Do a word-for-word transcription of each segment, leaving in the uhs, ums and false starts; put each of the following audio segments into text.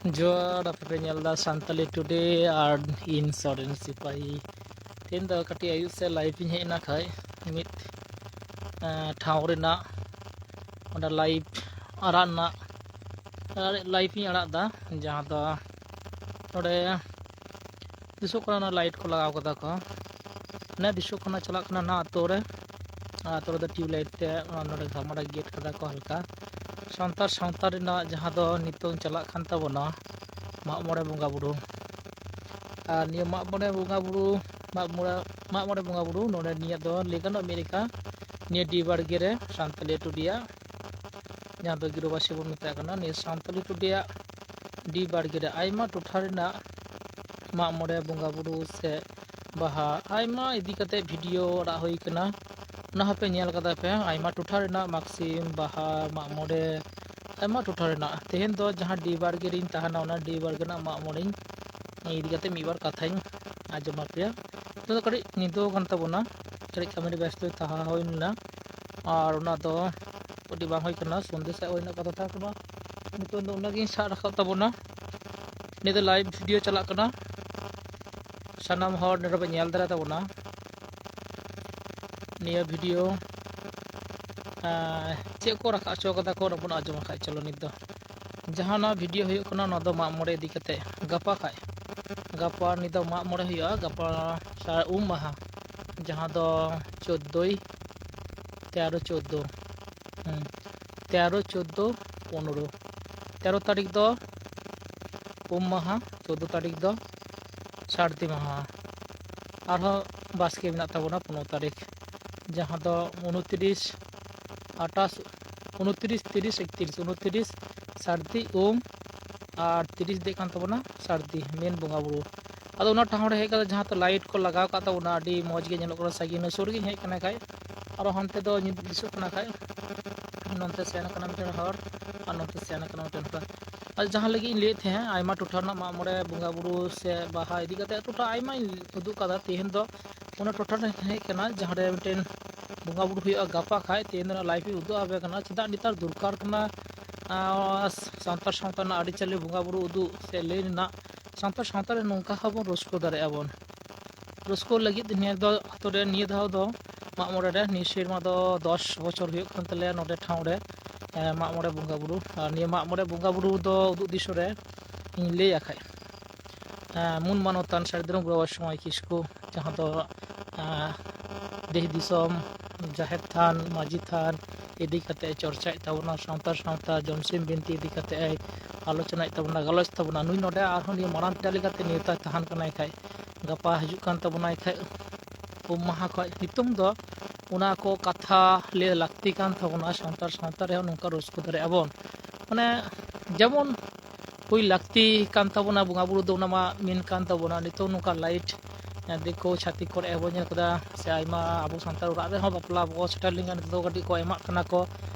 ᱡᱚᱦᱟᱨ, ᱟᱯᱮ ᱯᱮ ᱧᱮᱞ ᱮᱫᱟ ᱥᱟᱱᱛᱟᱞᱤ ᱴᱩᱰᱮ ᱟᱨ ᱤᱧ ᱥᱚᱨᱮᱱ ᱥᱤᱯᱟᱦᱤ᱾ ᱛᱮᱦᱮᱧ ᱫᱚ ᱠᱟᱹᱴᱤᱡ ᱟᱹᱭᱩᱵ ᱥᱮᱫ live ᱤᱧ ᱦᱮᱡ ᱮᱱᱟ ᱠᱷᱟᱡ ᱢᱤᱫ, ᱮᱸ, ᱴᱷᱟᱶ ᱨᱮᱱᱟᱜ ᱚᱸᱰᱮ live ᱟᱲᱟᱜ ᱨᱮᱱᱟᱜ, live ᱤᱧ ᱟᱲᱟᱜ ᱮᱫᱟ, ᱡᱟᱦᱟᱸ ᱫᱚ ᱱᱚᱰᱮ ᱫᱤᱥᱚᱜ ᱠᱟᱱᱟ, ᱚᱱᱟ light ᱠᱚ ᱞᱟᱜᱟᱣ ᱠᱟᱫᱟ ᱠᱚ᱾ ᱚᱱᱟ ᱫᱤᱥᱚᱜ ᱠᱟᱱᱟ, ᱪᱟᱞᱟᱜ ᱠᱟᱱᱟ ᱚᱱᱟ ᱟᱛᱳ ᱨᱮ᱾ ᱚᱱᱟ ᱟᱛᱳ ᱨᱮᱫᱚ tube light ᱛᱮ ᱚᱱᱟ ᱱᱚᱰᱮ ᱜᱷᱟᱢᱟᱨᱟ ᱜᱮᱫ ᱠᱟᱫᱟ ᱠᱚ ᱦᱟᱞᱠᱟ᱾ ᱥᱟᱱᱛᱟᱲ ᱥᱟᱶᱛᱟ ᱨᱮᱱᱟᱜ ᱡᱟᱦᱟᱸ ᱫᱚ ᱱᱤᱛᱚᱝ ᱪᱟᱞᱟᱜ ᱠᱟᱱ ᱛᱟᱵᱚᱱᱟ ᱢᱟᱜ ᱢᱚᱬᱮ ᱵᱚᱸᱜᱟ ᱵᱩᱨᱩ᱾ ᱟᱨ ᱱᱤᱭᱟᱹ ᱢᱟᱜ ᱢᱚᱬᱮ ᱵᱚᱸᱜᱟ ᱵᱩᱨᱩ, ᱢᱟᱜ ᱢᱚᱬᱮ, ᱢᱟᱜ ᱢᱚᱬᱮ ᱵᱚᱸᱜᱟ ᱵᱩᱨᱩ ᱱᱚᱰᱮ ᱱᱤᱭᱟᱹ ᱫᱚ ᱞᱟᱹᱭ ᱜᱟᱱᱚᱜ ᱢᱤᱫ ᱞᱮᱠᱟ ᱱᱤᱭᱟᱹ ᱰᱤ ᱵᱟᱲᱜᱮ ᱨᱮ ᱥᱟᱱᱛᱟᱞᱤ ᱴᱩᱰᱤᱭᱟᱜ, ᱡᱟᱦᱟᱸ ᱫᱚ ᱜᱤᱨᱟᱹᱵᱟᱹᱥᱤ ᱵᱚᱱ ᱢᱮᱛᱟᱜ ᱠᱟᱱᱟ, ᱱᱤᱭᱟᱹ ᱥᱟᱱᱛᱟᱞᱤ ᱴᱩᱰᱤᱭᱟᱜ ᱰᱤ ᱵᱟᱲᱜᱮ ᱨᱮ ᱟᱭᱢᱟ ᱴᱚᱴᱷᱟ ᱨᱮᱱᱟᱜ ᱢᱟᱜ ᱢᱚᱬᱮ ᱵᱚᱸᱜᱟ ᱵᱩᱨᱩ ᱥᱮ ᱵᱟᱦᱟ ᱟᱭᱢᱟ ᱤᱫᱤ ᱠᱟᱛᱮ video ᱟᱲᱟᱜ ᱦᱩᱭ ᱠᱟᱱᱟ᱾ ᱚᱱᱟ ᱦᱚᱸᱯᱮ ᱧᱮᱞ ᱠᱟᱫᱟ ᱯᱮ, ᱟᱭᱢᱟ ᱴᱚᱴᱷᱟ ᱨᱮᱱᱟᱜ ᱢᱟᱜᱽ ᱥᱤᱢ, ᱵᱟᱦᱟ, ᱢᱟᱜ ᱢᱚᱬᱮ, ᱟᱭᱢᱟ ᱴᱚᱴᱷᱟ ᱨᱮᱱᱟᱜ᱾ ᱛᱮᱦᱮᱧ ᱫᱚ ᱡᱟᱦᱟᱸ ᱰᱤ ᱵᱟᱲᱜᱮ ᱨᱤᱧ ᱛᱟᱦᱮᱱᱟ, ᱚᱱᱟ ᱰᱤ ᱵᱟᱲᱜᱮ ᱨᱮᱱᱟᱜ ᱢᱟᱜ ᱢᱚᱬᱮᱧ ᱤᱫᱤ ᱠᱟᱛᱮ ᱢᱤᱫ ᱵᱟᱨ ᱠᱟᱛᱷᱟᱧ ᱟᱸᱡᱚᱢ ᱟᱯᱮᱭᱟ᱾ ᱱᱤᱛᱚᱜ ᱫᱚ ᱠᱟᱹᱴᱤᱡ ᱧᱤᱫᱟᱹ ᱠᱟᱱ ᱛᱟᱵᱚᱱᱟ, ᱠᱟᱹᱴᱤᱡ ᱠᱟᱹᱢᱤ ᱨᱮ ᱵᱮᱥᱛᱚ ᱛᱟᱦᱮᱸ ᱦᱩᱭ ᱞᱮᱱᱟ, ᱟᱨ ᱚᱱᱟ ᱫᱚ ᱟᱹᱰᱤ ᱵᱟᱝ ᱦᱩᱭ ᱠᱟᱱᱟ, ᱥᱚᱱᱫᱷᱮ ᱥᱮᱫ ᱦᱩᱭ ᱨᱮᱱᱟᱜ ᱠᱟᱛᱷᱟ ᱛᱟᱦᱮᱸ ᱠᱟᱱᱟ᱾ ᱱᱤᱛᱚᱝ ᱫᱚ ᱚᱱᱟᱜᱤᱧ ᱥᱟᱵ ᱨᱟᱠᱟᱵ ᱛᱟᱵᱚᱱᱟ᱾ ᱱᱤᱭᱟᱹ ᱫᱚ live video ᱪᱟᱞᱟᱜ ᱠᱟᱱᱟ, ᱥᱟᱱᱟᱢ ᱦᱚᱲ ᱱᱚᱰᱮ ᱯᱮ ᱧᱮᱞ ᱫᱟᱲᱮ ᱛᱟᱵᱚᱱᱟ᱾ ᱱᱤᱭᱟᱹ video, ᱟᱸ, ᱪᱮᱫ ᱠᱚ ᱨᱟᱠᱟᱵ ᱦᱚᱪᱚ ᱠᱟᱫᱟ ᱠᱚ, ᱚᱱᱟ ᱵᱚᱱ ᱟᱸᱡᱚᱢᱟ ᱠᱷᱟᱡ᱾ ᱪᱚᱞᱚ, ᱱᱤᱛ ᱫᱚ ᱡᱟᱦᱟᱸ ᱱᱚᱣᱟ video ᱦᱩᱭᱩᱜ ᱠᱟᱱᱟ, ᱱᱚᱣᱟ ᱫᱚ ᱢᱟᱜ ᱢᱚᱬᱮ ᱤᱫᱤ ᱠᱟᱛᱮ᱾ ᱜᱟᱯᱟ ᱠᱷᱟᱡ, ᱜᱟᱯᱟ ᱱᱤᱛ ᱫᱚ ᱢᱟᱜ ᱢᱚᱬᱮ ᱦᱩᱭᱩᱜᱼᱟ, ᱜᱟᱯᱟ ᱥᱟ-, ᱩᱢ ᱢᱟᱦᱟ, ᱡᱟᱦᱟᱸ ᱫᱚ ᱪᱳᱫᱽᱫᱳᱭ, ᱛᱮᱨᱚ ᱪᱳᱫᱽᱫᱳ, ᱦᱩᱸ, ᱛᱮᱨᱚ, ᱪᱳᱫᱽᱫᱳ, ᱯᱚᱱᱨᱚ᱾ ᱛᱮᱨᱚ ᱛᱟᱹᱨᱤᱠᱷ ᱫᱚ ᱩᱢ ᱢᱟᱦᱟ, ᱪᱳᱫᱽᱫᱳ ᱛᱟᱹᱨᱤᱠᱷ ᱫᱚ ᱥᱟᱹᱨᱫᱤ ᱢᱟᱦᱟ, ᱟᱨᱦᱚᱸ ᱵᱟᱥᱠᱮ ᱢᱮᱱᱟᱜ ᱛᱟᱵᱚᱱᱟ ᱯᱚᱱᱨᱚ ᱛᱟᱹᱨᱤᱠᱷ, ᱡᱟᱦᱟᱸ ᱫᱚ ᱩᱱᱛᱤᱨᱤᱥ, ᱟᱴᱷᱟᱥ, ᱩᱱᱛᱤᱨᱤᱥ, ᱛᱤᱨᱤᱥ, ᱮᱠᱛᱤᱨᱤᱥ, ᱩᱱᱛᱤᱨᱤᱥ ᱥᱟᱹᱨᱫᱤ ᱩᱢ ᱟᱨ ᱛᱤᱨᱤᱥ ᱫᱚ ᱠᱟᱱ ᱛᱟᱵᱚᱱᱟ ᱥᱟᱹᱨᱫᱤ, main ᱵᱚᱸᱜᱟ ᱵᱩᱨᱩ᱾ ᱟᱫᱚ ᱚᱱᱟ ᱴᱷᱟᱶ ᱨᱮ ᱦᱮᱡ ᱠᱟᱛᱮ ᱡᱟᱦᱟᱸ ᱛᱮ light ᱠᱚ ᱞᱟᱜᱟᱣ ᱠᱟᱜ ᱛᱟᱵᱚᱱᱟ, ᱟᱹᱰᱤ ᱢᱚᱡᱽ ᱜᱮ ᱧᱮᱞᱚᱜ ᱠᱟᱱᱟ, ᱥᱟᱺᱜᱤᱧ ᱥᱩᱨ ᱜᱤᱧ ᱦᱮᱡ ᱠᱟᱱᱟ ᱠᱷᱟᱡ, ᱟᱨᱚ ᱦᱟᱱᱛᱮ ᱫᱚ ᱧᱤᱫ-, ᱫᱤᱥᱚᱜ ᱠᱟᱱᱟ ᱠᱷᱟᱡ, ᱱᱚᱱᱛᱮ ᱥᱮᱱ ᱠᱟᱱᱟ ᱢᱤᱫᱴᱮᱱ ᱦᱚᱨ ᱟᱨ ᱱᱚᱱᱛᱮ ᱥᱮᱱ ᱠᱟᱱᱟ ᱢᱤᱫᱴᱮᱱ ᱦᱚᱨ᱾ ᱟᱨ ᱡᱟᱦᱟᱸ ᱞᱟᱹᱜᱤᱫ ᱤᱧ ᱞᱟᱹᱭᱮᱫ ᱛᱟᱦᱮᱸᱫ, ᱟᱭᱢᱟ ᱴᱚᱴᱷᱟ ᱨᱮᱱᱟᱜ ᱢᱟᱜ ᱢᱚᱬᱮ ᱵᱚᱸᱜᱟ ᱵᱩᱨᱩ ᱥᱮ ᱵᱟᱦᱟ ᱤᱫᱤ ᱠᱟᱛᱮ ᱴᱚᱴᱷᱟ ᱟᱭᱢᱟᱧ ᱩᱫᱩᱜ ᱠᱟᱫᱟ᱾ ᱛᱮᱦᱮᱧ ᱫᱚ ᱚᱱᱟ ᱴᱚᱴᱷᱟ ᱨᱮ ᱦᱮᱡ ᱠᱟᱱᱟ, ᱡᱟᱦᱟᱸ ᱨᱮ ᱢᱤᱫᱴᱮᱱ ᱵᱚᱸᱜᱟ ᱵᱩᱨᱩ ᱦᱩᱭᱩᱜᱼᱟ ᱜᱟᱯᱟ ᱠᱷᱟᱡ᱾ ᱛᱮᱦᱮᱧ ᱫᱚ ᱚᱱᱟ live ᱤᱧ ᱩᱫᱩᱜ ᱟᱯᱮ ᱠᱟᱱᱟ᱾ ᱪᱮᱫᱟᱜ ᱱᱮᱛᱟᱨ ᱫᱚᱨᱠᱟᱨ ᱠᱟᱱᱟ, ᱟᱨ ᱥᱟᱱᱛᱟᱲ ᱥᱟᱶᱛᱟ ᱨᱮᱱᱟᱜ ᱟᱹᱨᱤᱪᱟᱹᱞᱤ ᱵᱚᱸᱜᱟ ᱵᱩᱨᱩ ᱩᱫᱩᱜ ᱥᱮ ᱞᱟᱹᱭ ᱨᱮᱱᱟᱜ ᱥᱟᱱᱛᱟᱲ ᱥᱟᱶᱛᱟ ᱨᱮ ᱱᱚᱝᱠᱟ ᱦᱚᱸᱵᱚᱱ ᱨᱟᱹᱥᱠᱟᱹ ᱫᱟᱲᱮᱭᱟᱜᱼᱟ ᱵᱚᱱ᱾ ᱨᱟᱹᱥᱠᱟᱹ ᱞᱟᱹᱜᱤᱫ ᱱᱤᱭᱟᱹ ᱫᱚ ᱟᱛᱳ ᱨᱮ ᱱᱤᱭᱟᱹ ᱫᱷᱟᱣ ᱫᱚ ᱢᱟᱜ ᱢᱚᱬᱮ ᱨᱮ ᱱᱤᱭᱟᱹ ᱥᱮᱨᱢᱟ ᱫᱚ ᱫᱚᱥ ᱵᱚᱪᱷᱚᱨ ᱦᱩᱭᱩᱜ ᱠᱟᱱ ᱛᱟᱞᱮᱭᱟ ᱱᱚᱰᱮ ᱴᱷᱟᱶ ᱨᱮ, ᱮ, ᱢᱟᱜ ᱢᱚᱬᱮ ᱵᱚᱸᱜᱟ ᱵᱩᱨᱩ᱾ ᱟᱨ ᱱᱤᱭᱟᱹ ᱢᱟᱜ ᱢᱚᱬᱮ ᱵᱚᱸᱜᱟ ᱵᱩᱨᱩ ᱫᱚ ᱩᱫᱩᱜ ᱫᱤᱥᱟᱹ ᱨᱮ ᱤᱧ ᱞᱟᱹᱭ ᱟᱠᱷᱟᱡ, ᱮ, ᱢᱩᱞ ᱢᱟᱱᱚᱛᱟᱱ ᱥᱟᱹᱨᱤ ᱫᱷᱚᱨᱚᱢ ᱜᱩᱨᱩ ᱵᱟᱵᱟ ᱥᱚᱢᱟᱡᱽ ᱠᱤᱥᱠᱩ, ᱡᱟᱦᱟᱸ ᱫᱚ, ᱮ, ᱫᱮᱥ ᱫᱤᱥᱚᱢ ᱡᱟᱦᱮᱨ ᱛᱷᱟᱱ ᱢᱟᱹᱡᱷᱤ ᱛᱷᱟᱱ ᱤᱫᱤ ᱠᱟᱛᱮ ᱪᱚᱨᱪᱟᱭᱮᱫ ᱛᱟᱵᱚᱱᱟ, ᱥᱟᱶᱛᱟ ᱥᱟᱶᱛᱟ ᱡᱚᱢᱥᱤᱢ ᱵᱤᱱᱛᱤ ᱤᱫᱤ ᱠᱟᱛᱮ ᱮ ᱟᱞᱳᱪᱚᱱᱟᱭᱮᱫ ᱛᱟᱵᱚᱱᱟ, ᱜᱟᱞᱚᱪ ᱛᱟᱵᱚᱱᱟ᱾ ᱱᱩᱭ ᱱᱚᱰᱮ ᱟᱨᱦᱚᱸ ᱱᱤᱭᱟᱹ ᱢᱟᱨᱟᱝ ᱯᱮᱲᱟ ᱞᱮᱠᱟᱛᱮ ᱱᱮᱣᱛᱟ ᱛᱟᱦᱮᱱ ᱠᱟᱱᱟᱭ ᱠᱷᱟᱡ, ᱜᱟᱯᱟ ᱦᱤᱡᱩᱜ ᱠᱟᱱ ᱛᱟᱵᱚᱱᱟᱭ ᱠᱷᱟᱡ ᱩᱢ ᱢᱟᱦᱟ ᱠᱷᱚᱡ ᱱᱤᱛᱚᱝ ᱫᱚ ᱚᱱᱟ ᱠᱚ ᱠᱟᱛᱷᱟ ᱞᱟᱹᱭ ᱞᱟᱹᱠᱛᱤ ᱠᱟᱱ ᱛᱟᱵᱚᱱᱟ᱾ ᱥᱟᱱᱛᱟᱲ ᱥᱟᱶᱛᱟ ᱨᱮᱦᱚᱸ ᱱᱚᱝᱠᱟ ᱨᱟᱹᱥᱠᱟᱹ ᱫᱟᱲᱮᱭᱟᱜᱼᱟ ᱵᱚᱱ, ᱢᱟᱱᱮ ᱡᱮᱢᱚᱱ ᱦᱩᱭ ᱞᱟᱹᱠᱛᱤ ᱠᱟᱱ ᱛᱟᱵᱚᱱᱟ ᱵᱚᱸᱜᱟ ᱵᱩᱨᱩ ᱫᱚ, ᱚᱱᱟ ᱢᱟ ᱢᱮᱱ ᱠᱟᱱ ᱛᱟᱵᱚᱱᱟ᱾ ᱱᱤᱛᱚᱝ ᱱᱚᱝᱠᱟ ᱞᱟᱭᱤᱴ, ᱮ, ᱫᱤᱠᱩ ᱪᱷᱟᱹᱛᱤᱠ ᱠᱚᱨᱮ ᱦᱚᱸᱵᱚᱱ ᱧᱮᱞ ᱠᱮᱫᱟ, ᱥᱮ ᱟᱭᱢᱟ ᱟᱵᱚ ᱥᱟᱱᱛᱟᱲ ᱚᱲᱟᱜ ᱨᱮᱦᱚᱸ ᱵᱟᱯᱞᱟ ᱵᱚ ᱥᱮᱴᱮᱨ ᱞᱮᱱᱠᱷᱟᱱ ᱱᱤᱛᱚᱜ ᱫᱚ ᱠᱟᱹᱴᱤᱡ ᱠᱚ ᱮᱢᱟᱜ ᱠᱟᱱᱟ ᱠᱚ᱾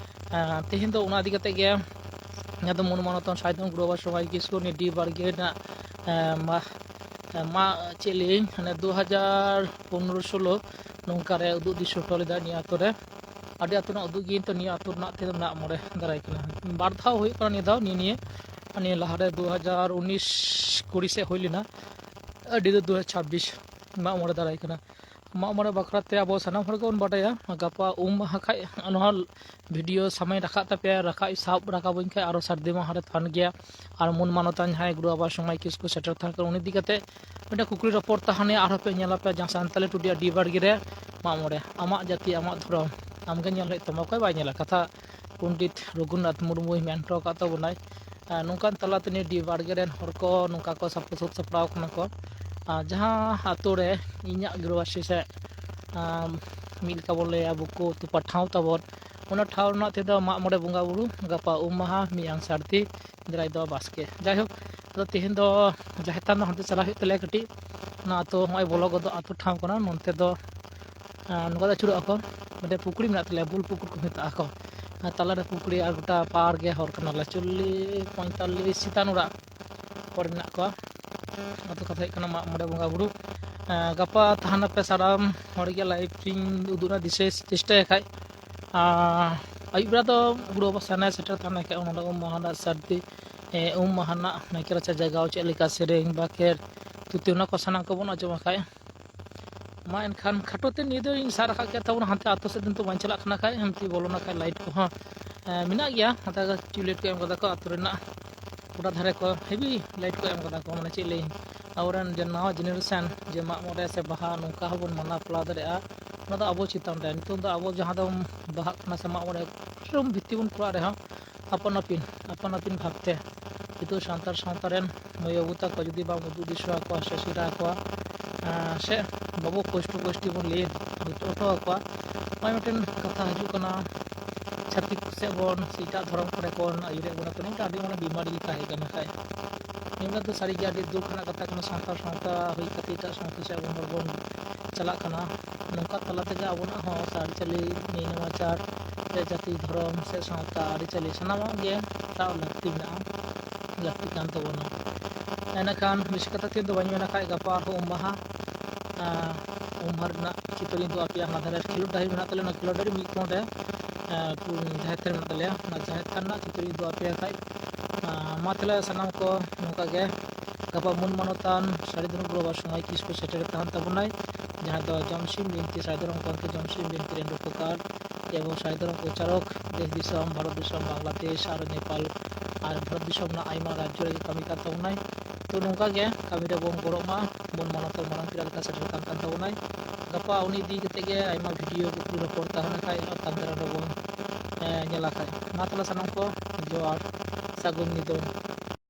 ᱮ, ᱛᱮᱦᱮᱧ ᱫᱚ ᱚᱱᱟ ᱤᱫᱤ ᱠᱟᱛᱮ ᱜᱮ ᱡᱟᱦᱟᱸ ᱫᱚ ᱢᱩᱞ ᱢᱟᱱᱚᱛᱟᱱ ᱥᱟᱹᱨᱤ ᱫᱷᱚᱨᱚᱢ ᱜᱩᱨᱩ ᱵᱟᱵᱟ ᱥᱚᱢᱟᱡᱽ ᱠᱤᱥᱠᱩ ᱱᱤᱭᱟᱹ ᱰᱤ ᱵᱟᱲᱜᱮ ᱨᱮᱱᱟᱜ, ᱮ, ᱢᱟ-, ᱮ, ᱢᱟ-, ᱪᱮᱫ ᱞᱟᱹᱭᱟᱹᱧ, ᱦᱟᱱᱮ ᱫᱩ ᱦᱟᱡᱟᱨ ᱯᱚᱱᱨᱚ ᱥᱳᱞᱳ ᱱᱚᱝᱠᱟ ᱨᱮ ᱩᱫᱩᱜ ᱫᱤᱥᱟᱹ ᱦᱚᱴᱚ ᱞᱮᱫᱟ ᱱᱤᱭᱟᱹ ᱟᱛᱳ ᱨᱮ᱾ ᱟᱹᱰᱤ ᱟᱛᱳ ᱨᱮᱱᱟᱜ ᱩᱫᱩᱜ ᱜᱮ ᱱᱤᱛᱚᱜ ᱱᱤᱭᱟᱹ ᱟᱛᱳ ᱨᱮᱱᱟᱜ ᱛᱮᱫᱚ ᱢᱟᱜ ᱢᱚᱬᱮ ᱫᱟᱨᱟᱭ ᱠᱟᱱᱟ᱾ ᱵᱟᱨ ᱫᱷᱟᱣ ᱦᱩᱭᱩᱜ ᱠᱟᱱᱟ ᱱᱤᱭᱟᱹ ᱫᱷᱟᱣ, ᱱᱤᱭᱟᱹ, ᱱᱤᱭᱟᱹ᱾ ᱟᱨ ᱱᱤᱭᱟᱹ ᱞᱟᱦᱟᱨᱮ ᱫᱩ ᱦᱟᱡᱟᱨ ᱩᱱᱤᱥ ᱠᱩᱲᱤ ᱥᱮᱫ ᱦᱩᱭ ᱞᱮᱱᱟ, ᱟᱹᱰᱤ ᱫᱚ ᱫᱩ ᱦᱟᱡᱟᱨ ᱪᱷᱟᱵᱵᱤᱥ ᱢᱟᱜ ᱢᱚᱬᱮ ᱫᱟᱨᱟᱭ ᱠᱟᱱᱟ᱾ ᱢᱟᱜ ᱢᱚᱬᱮ ᱵᱟᱠᱷᱨᱟ ᱛᱮ ᱟᱵᱚ ᱥᱟᱱᱟᱢ ᱦᱚᱲ ᱜᱮᱵᱚᱱ ᱵᱟᱰᱟᱭᱟ, ᱜᱟᱯᱟ ᱩᱢ ᱢᱟᱦᱟ ᱠᱷᱟᱡ ᱱᱚᱣᱟ ᱵᱷᱤᱰᱤᱭᱳ ᱥᱟᱢᱟᱧ ᱨᱟᱠᱟᱵ ᱛᱟᱯᱮᱭᱟ, ᱨᱟᱠᱟᱵ ᱥᱟᱵ ᱨᱟᱠᱟᱵᱟᱹᱧ ᱠᱷᱟᱡ ᱟᱨᱚ ᱥᱟᱹᱨᱫᱤ ᱢᱟᱦᱟ ᱨᱮ ᱛᱟᱦᱮᱱ ᱜᱮᱭᱟ᱾ ᱟᱨ ᱢᱩᱞ ᱢᱟᱱᱚᱛᱟᱱ ᱡᱟᱦᱟᱸᱭ ᱜᱩᱨᱩ ᱵᱟᱵᱟ ᱥᱚᱢᱟᱭ ᱠᱤᱥᱠᱩ ᱥᱮᱴᱮᱨ ᱛᱟᱦᱮᱸ ᱠᱟᱱᱟ, ᱩᱱᱤ ᱤᱫᱤ ᱠᱟᱛᱮ ᱢᱤᱫᱴᱮᱱ ᱠᱩᱠᱞᱤ ᱨᱚᱯᱚᱲ ᱛᱟᱦᱮᱱᱟ, ᱟᱨᱦᱚᱸ ᱯᱮ ᱧᱮᱞᱟ ᱯᱮ ᱡᱟᱦᱟᱸ ᱥᱟᱱᱛᱟᱞᱤ ᱴᱩᱰᱤᱭᱟ ᱰᱤ ᱵᱟᱲᱜᱮ ᱨᱮ ᱢᱟᱜ ᱢᱚᱬᱮ, ᱟᱢᱟᱜ ᱡᱟᱹᱛᱤ ᱟᱢᱟᱜ ᱫᱷᱚᱨᱚᱢ ᱟᱢᱜᱮ ᱧᱮᱞ ᱦᱩᱭᱩᱜ ᱛᱟᱢᱟ, ᱚᱠᱚᱭ ᱵᱟᱭ ᱧᱮᱞᱟ᱾ ᱠᱟᱛᱷᱟ ᱯᱚᱱᱰᱤᱛ ᱨᱚᱜᱷᱩᱱᱟᱛᱷ ᱢᱩᱨᱢᱩᱭ ᱢᱮᱱ ᱦᱚᱴᱚ ᱟᱠᱟᱫ ᱛᱟᱵᱚᱱᱟᱭ᱾ ᱟᱨ ᱱᱚᱝᱠᱟᱱ ᱛᱟᱞᱟ ᱛᱮ ᱱᱤᱭᱟᱹ ᱰᱤ ᱵᱟᱲᱜᱮ ᱨᱮᱱ ᱦᱚᱲ ᱠᱚ ᱱᱚᱝᱠᱟ ᱠᱚ ᱥᱟᱯᱲᱟᱣ ᱥᱟᱹᱛ ᱥᱟᱯᱲᱟᱣ ᱠᱟᱱᱟ ᱠᱚ᱾ ᱟᱨ ᱡᱟᱦᱟᱸ ᱟᱛᱳ ᱨᱮ ᱤᱧᱟᱹᱜ ᱜᱤᱨᱟᱹᱵᱟᱹᱥᱤ ᱥᱮ, ᱟᱢ, ᱢᱤᱫ ᱞᱮᱠᱟ ᱵᱚᱱ ᱞᱟᱹᱭᱟ ᱵᱩᱠᱟᱹ ᱛᱚᱯᱟ ᱴᱷᱟᱶ ᱛᱟᱵᱚᱱ, ᱚᱱᱟ ᱴᱷᱟᱶ ᱨᱮᱱᱟᱜ ᱛᱮᱫᱚ ᱢᱟᱜ ᱢᱚᱬᱮ ᱵᱚᱸᱜᱟ ᱵᱩᱨᱩ ᱜᱟᱯᱟ ᱩᱢ ᱢᱟᱦᱟ, ᱢᱮᱭᱟᱝ ᱥᱟᱹᱨᱫᱤ, ᱫᱟᱨᱟᱭ ᱫᱚ ᱵᱟᱥᱠᱮ᱾ ᱡᱟᱭᱦᱳᱠ, ᱟᱫᱚ ᱛᱮᱦᱮᱧ ᱫᱚ ᱡᱟᱦᱮᱨ ᱛᱷᱟᱱ ᱫᱚ ᱦᱟᱱᱛᱮ ᱪᱟᱞᱟᱜ ᱦᱩᱭᱩᱜ ᱛᱟᱞᱮᱭᱟ ᱠᱟᱹᱴᱤᱡ᱾ ᱚᱱᱟ ᱟᱛᱳ ᱦᱚᱸᱜᱼᱚᱭ ᱵᱚᱞᱚ ᱜᱚᱫᱚᱜ ᱟᱛᱳ ᱴᱷᱟᱶ ᱠᱟᱱᱟ᱾ ᱱᱚᱱᱛᱮ ᱫᱚ, ᱟᱸ, ᱱᱚᱝᱠᱟ ᱫᱚ ᱟᱹᱪᱩᱨᱚᱜᱼᱟ ᱠᱚ, ᱢᱤᱫᱴᱮᱱ ᱯᱩᱠᱷᱨᱤ ᱢᱮᱱᱟᱜ ᱛᱟᱞᱮᱭᱟ, ᱵᱩᱞ ᱯᱩᱠᱷᱨᱤ ᱠᱚ ᱢᱮᱛᱟᱜᱼᱟ ᱠᱚ᱾ ᱟᱨ ᱛᱟᱞᱟᱨᱮ ᱯᱩᱠᱷᱨᱤ ᱟᱨ ᱜᱚᱴᱟ ᱯᱟᱲ ᱜᱮ ᱦᱚᱲ ᱠᱟᱱᱟᱞᱮ, ᱪᱚᱞᱞᱤᱥ ᱯᱚᱸᱭᱛᱟᱞᱞᱤᱥ ᱪᱮᱛᱟᱱ ᱚᱲᱟᱜ ᱦᱚᱲ ᱢᱮᱱᱟᱜ ᱠᱚᱣᱟ᱾ ᱟᱫᱚ ᱠᱟᱛᱷᱟ ᱦᱩᱭᱩᱜ ᱠᱟᱱᱟ ᱢᱟᱜ ᱢᱚᱬᱮ ᱵᱚᱸᱜᱟ ᱵᱩᱨᱩ᱾ ᱟᱸ, ᱜᱟᱯᱟ ᱛᱟᱦᱮᱱᱟᱯᱮ ᱥᱟᱱᱟᱢ ᱦᱚᱲ ᱜᱮ, ᱞᱟᱭᱤᱵᱷ ᱤᱧ ᱩᱫᱩᱜ ᱨᱮᱱᱟᱜ ᱫᱤᱥᱟᱹ ᱪᱮᱥᱴᱟᱭᱟ ᱠᱷᱟᱡ᱾ ᱟᱨ ᱟᱹᱭᱩᱵ ᱵᱮᱲᱟ ᱫᱚ ᱜᱩᱨᱩ ᱵᱟᱵᱟ ᱥᱮᱱᱟᱭ ᱥᱮᱴᱮᱨ ᱛᱟᱦᱮᱱᱟ, ᱮᱱᱠᱷᱟᱱ ᱚᱱᱟ ᱩᱢ ᱢᱟᱦᱟ ᱨᱮᱱᱟᱜ ᱥᱟᱹᱨᱫᱤ, ᱮ, ᱩᱢ ᱢᱟᱦᱟ ᱨᱮᱱᱟᱜ ᱱᱟᱭᱠᱮ ᱨᱟᱪᱟ ᱡᱟᱭᱜᱟ ᱪᱮᱫ ᱞᱮᱠᱟ ᱥᱮᱨᱮᱧ ᱵᱟᱠᱷᱮᱲ ᱛᱷᱩᱛᱤ, ᱚᱱᱟ ᱠᱚ ᱥᱟᱱᱟᱢ ᱠᱚᱵᱚᱱ ᱟᱸᱡᱚᱢ ᱟᱠᱟᱫ᱾ ᱢᱟ ᱮᱱᱠᱷᱟᱱ ᱠᱷᱟᱴᱚ ᱛᱮ ᱱᱤᱭᱟᱹ ᱫᱚᱧ ᱥᱟᱨ ᱨᱟᱠᱟᱵ ᱠᱮᱫ ᱛᱟᱵᱚᱱᱟ, ᱦᱟᱱᱛᱮ ᱟᱛᱳ ᱥᱮᱫ ᱱᱤᱛᱚᱜ ᱵᱟᱝ ᱪᱟᱞᱟᱜ ᱠᱟᱱᱟ ᱠᱷᱟᱡ, ᱦᱟᱱᱛᱮ ᱵᱚᱞᱚᱱᱟ ᱠᱷᱟᱡ ᱞᱟᱭᱤᱴ ᱠᱚᱦᱚᱸ, ᱮ, ᱢᱮᱱᱟᱜ ᱜᱮᱭᱟ, ᱦᱟᱱᱛᱮ ᱴᱤᱭᱩᱵᱽᱞᱟᱭᱤᱴ ᱠᱚ ᱮᱢ ᱠᱟᱫᱟ ᱠᱚ ᱟᱛᱳ ᱨᱮᱱᱟᱜ ᱜᱚᱰᱟ ᱫᱷᱟᱨᱮ ᱠᱚ ᱦᱮᱵᱤ ᱞᱟᱭᱤᱴ ᱠᱚ ᱮᱢ ᱠᱟᱫᱟ ᱠᱚ, ᱢᱟᱱᱮ ᱪᱮᱫ ᱞᱟᱹᱭ, ᱟᱵᱚᱨᱮᱱ ᱡᱮ ᱱᱟᱣᱟ ᱡᱮᱱᱟᱨᱮᱥᱚᱱ ᱡᱮ ᱢᱟᱜ ᱢᱚᱬᱮ ᱥᱮ ᱵᱟᱦᱟ ᱱᱚᱝᱠᱟ ᱦᱚᱸᱵᱚᱱ ᱢᱟᱱᱟᱣ ᱯᱟᱲᱟᱣ ᱫᱟᱲᱮᱭᱟᱜᱼᱟ, ᱚᱱᱟ ᱫᱚ ᱟᱵᱚ ᱪᱮᱛᱟᱱ ᱨᱮ᱾ ᱱᱤᱛᱚᱝ ᱫᱚ ᱟᱵᱚ ᱡᱟᱦᱟᱸ ᱫᱚ ᱵᱟᱦᱟᱜ ᱠᱟᱱᱟ ᱥᱮ ᱢᱟᱜ ᱢᱚᱬᱮ ᱠᱩᱴᱟᱹᱢ ᱵᱷᱤᱛᱤ ᱵᱚᱱ ᱠᱚᱨᱟᱣ ᱨᱮᱦᱚᱸ ᱟᱯᱟᱱ ᱟᱹᱯᱤᱱ, ᱟᱯᱟᱱ ᱟᱹᱯᱤᱱ ᱵᱷᱟᱵᱽᱛᱮ ᱱᱤᱛᱚᱜ ᱥᱟᱱᱛᱟᱲ ᱥᱟᱶᱛᱟ ᱨᱮᱱ ᱢᱟᱹᱭ ᱵᱟᱹᱵᱩ ᱛᱟᱠᱚ ᱡᱩᱫᱤ ᱵᱟᱢ ᱩᱫᱩᱜ ᱫᱤᱥᱟᱹ ᱟᱠᱚᱣᱟ ᱥᱮ ᱥᱮᱬᱟ ᱟᱠᱚᱣᱟ, ᱟᱸ, ᱥᱮ ᱵᱟᱵᱚ ᱠᱚᱥᱴᱚ ᱠᱚᱥᱴᱤ ᱵᱚᱱ ᱞᱟᱹᱭ ᱦᱚᱴᱚ ᱟᱠᱚᱣᱟ, ᱱᱚᱜᱼᱚᱭ ᱢᱤᱫᱴᱮᱱ ᱠᱟᱛᱷᱟ ᱦᱤᱡᱩᱜ ᱠᱟᱱᱟ, ᱪᱷᱟᱹᱛᱤᱠ ᱥᱮᱫ ᱵᱚᱱ ᱥᱮ ᱮᱴᱟᱜ ᱫᱷᱚᱨᱚᱢ ᱠᱚᱨᱮ ᱵᱚᱱ ᱟᱹᱭᱩᱨᱮᱫ ᱵᱚᱱᱟ, ᱛᱚ ᱱᱚᱣᱟ ᱢᱤᱫᱴᱮᱱ ᱟᱹᱰᱤ ᱢᱟᱨᱟᱝ ᱵᱤᱢᱟᱨᱤ ᱞᱮᱠᱟ ᱦᱮᱡ ᱟᱠᱟᱱᱟ ᱠᱷᱟᱡ᱾ ᱱᱤᱭᱟᱹ ᱫᱚ ᱥᱟᱹᱨᱤᱜᱮ ᱟᱹᱰᱤ ᱫᱩᱠ ᱨᱮᱱᱟᱜ ᱠᱟᱛᱷᱟ ᱠᱟᱱᱟ, ᱥᱟᱱᱛᱟᱲ ᱥᱟᱶᱛᱟ ᱦᱩᱭ ᱠᱟᱛᱮ ᱮᱴᱟᱜ ᱥᱟᱶᱛᱟ ᱥᱮᱫ ᱟᱵᱚ ᱦᱚᱲ ᱵᱚᱱ ᱪᱟᱞᱟᱜ ᱠᱟᱱᱟ᱾ ᱱᱚᱝᱠᱟ ᱛᱟᱞᱟ ᱛᱮᱜᱮ ᱟᱵᱚᱱᱟᱜ ᱦᱚᱸ ᱟᱹᱨᱤᱪᱟᱹᱞᱤ, ᱱᱮᱭᱟᱢᱟᱪᱟᱨ, ᱥᱮ ᱡᱟᱹᱛᱤ ᱫᱷᱚᱨᱚᱢ ᱥᱮ ᱥᱟᱶᱛᱟ ᱟᱹᱨᱤᱪᱟᱹᱞᱤ ᱥᱟᱱᱟᱢᱟᱜ ᱜᱮ ᱥᱟᱵ ᱞᱟᱹᱠᱛᱤ ᱢᱮᱱᱟᱜᱼᱟ, ᱞᱟᱹᱠᱛᱤ ᱠᱟᱱ ᱛᱟᱵᱚᱱᱟ᱾ ᱮᱸᱰᱮᱠᱷᱟᱱ ᱵᱮᱥᱤ ᱠᱟᱛᱷᱟ ᱛᱮᱫᱚ ᱵᱟᱹᱧ ᱢᱮᱱᱟ ᱠᱷᱟᱡ, ᱜᱟᱯᱟ ᱟᱨᱦᱚᱸ ᱩᱢ ᱢᱟᱦᱟ, ᱟᱸ, ᱩᱢ ᱢᱟᱦᱟ ᱨᱮᱱᱟᱜ ᱪᱤᱛᱟᱹᱨ ᱤᱧ ᱩᱫᱩᱜ ᱟᱯᱮᱭᱟ᱾ ᱦᱟᱱᱟ ᱫᱷᱟᱨᱮ ᱠᱷᱮᱞᱳᱰ ᱰᱟᱹᱦᱤ ᱢᱮᱱᱟᱜ ᱛᱟᱞᱮᱭᱟ, ᱚᱱᱟ ᱠᱷᱮᱞᱳᱰ ᱰᱟᱹᱦᱤ ᱢᱤᱫ ᱠᱚᱬ ᱨᱮ, ᱟᱸ, ᱡᱟᱦᱮᱨ ᱛᱷᱟᱱ ᱢᱮᱱᱟᱜ ᱛᱟᱞᱮᱭᱟ, ᱚᱱᱟ ᱡᱟᱦᱮᱨ ᱛᱷᱟᱱ ᱨᱮᱱᱟᱜ ᱪᱤᱛᱟᱹᱨ ᱤᱧ ᱩᱫᱩᱜ ᱟᱯᱮᱭᱟ ᱠᱷᱟᱡ᱾ ᱟᱸ, ᱢᱟ ᱛᱟᱦᱞᱮ ᱥᱟᱱᱟᱢ ᱠᱚ ᱱᱚᱝᱠᱟ ᱜᱮ ᱜᱟᱯᱟ ᱢᱟᱹᱱ ᱢᱟᱱᱚᱛᱟᱱ ᱥᱟᱹᱨᱤ ᱫᱷᱚᱨᱚᱢ ᱜᱩᱨᱩ ᱵᱟᱵᱟ ᱥᱚᱢᱟᱭ ᱠᱤᱥᱠᱩ ᱥᱮᱴᱮᱨ ᱛᱟᱦᱮᱱ ᱛᱟᱵᱚᱱᱟᱭ, ᱡᱟᱦᱟᱸᱭ ᱫᱚ ᱡᱚᱢᱥᱤᱢ ᱵᱤᱱᱛᱤ, ᱥᱟᱹᱨᱤ ᱫᱷᱚᱨᱚᱢ ᱜᱚᱢᱠᱮ ᱡᱚᱢᱥᱤᱢ ᱵᱤᱱᱛᱤ ᱨᱮᱱ ᱨᱩᱯᱚᱠᱟᱨ ᱮᱵᱚᱝ ᱥᱟᱹᱨᱤ ᱫᱷᱚᱨᱚᱢ ᱯᱨᱚᱪᱟᱨᱚᱠ ᱫᱮᱥ ᱫᱤᱥᱚᱢ, ᱵᱷᱟᱨᱚᱛ ᱫᱤᱥᱚᱢ, ᱵᱟᱝᱞᱟᱫᱮᱥ ᱟᱨ ᱱᱮᱯᱟᱞ ᱟᱨ ᱵᱷᱟᱨᱚᱛ ᱫᱤᱥᱚᱢ ᱨᱮᱱᱟᱜ ᱟᱭᱢᱟ ᱨᱟᱡᱽᱡᱚ ᱨᱮᱜᱮ ᱠᱟᱹᱢᱤ ᱠᱟᱱ ᱛᱟᱵᱚᱱᱟᱭ᱾ ᱛᱚ ᱱᱚᱝᱠᱟ ᱜᱮ ᱠᱟᱹᱢᱤ ᱨᱮᱵᱚᱱ ᱜᱚᱲᱚᱜ ᱢᱟ, ᱵᱚᱱ ᱢᱟᱱᱚᱛ ᱢᱟᱨᱟᱝ ᱯᱮᱲᱟ ᱞᱮᱠᱟ ᱥᱮᱴᱮᱨ ᱠᱟᱱ, ᱠᱟᱱ ᱛᱟᱵᱚᱱᱟᱭ᱾ ᱜᱟᱯᱟ ᱩᱱᱤ ᱤᱫᱤ ᱠᱟᱛᱮ ᱜᱮ ᱟᱭᱢᱟ ᱵᱷᱤᱰᱤᱭᱳ ᱠᱩᱠᱞᱤ ᱨᱚᱯᱚᱲ ᱛᱟᱦᱮᱱᱟ ᱠᱷᱟᱡ, ᱟᱨ ᱛᱟᱭᱚᱢ ᱫᱟᱨᱟᱢ ᱨᱮᱵᱚᱱ, ᱮ, ᱧᱮᱞᱟ ᱠᱷᱟᱡ᱾ ᱢᱟ ᱛᱟᱦᱞᱮ ᱥᱟᱱᱟᱢ ᱠᱚ ᱡᱚᱦᱟᱨ, ᱥᱟᱹᱜᱩᱱ ᱧᱤᱫᱟᱹ᱾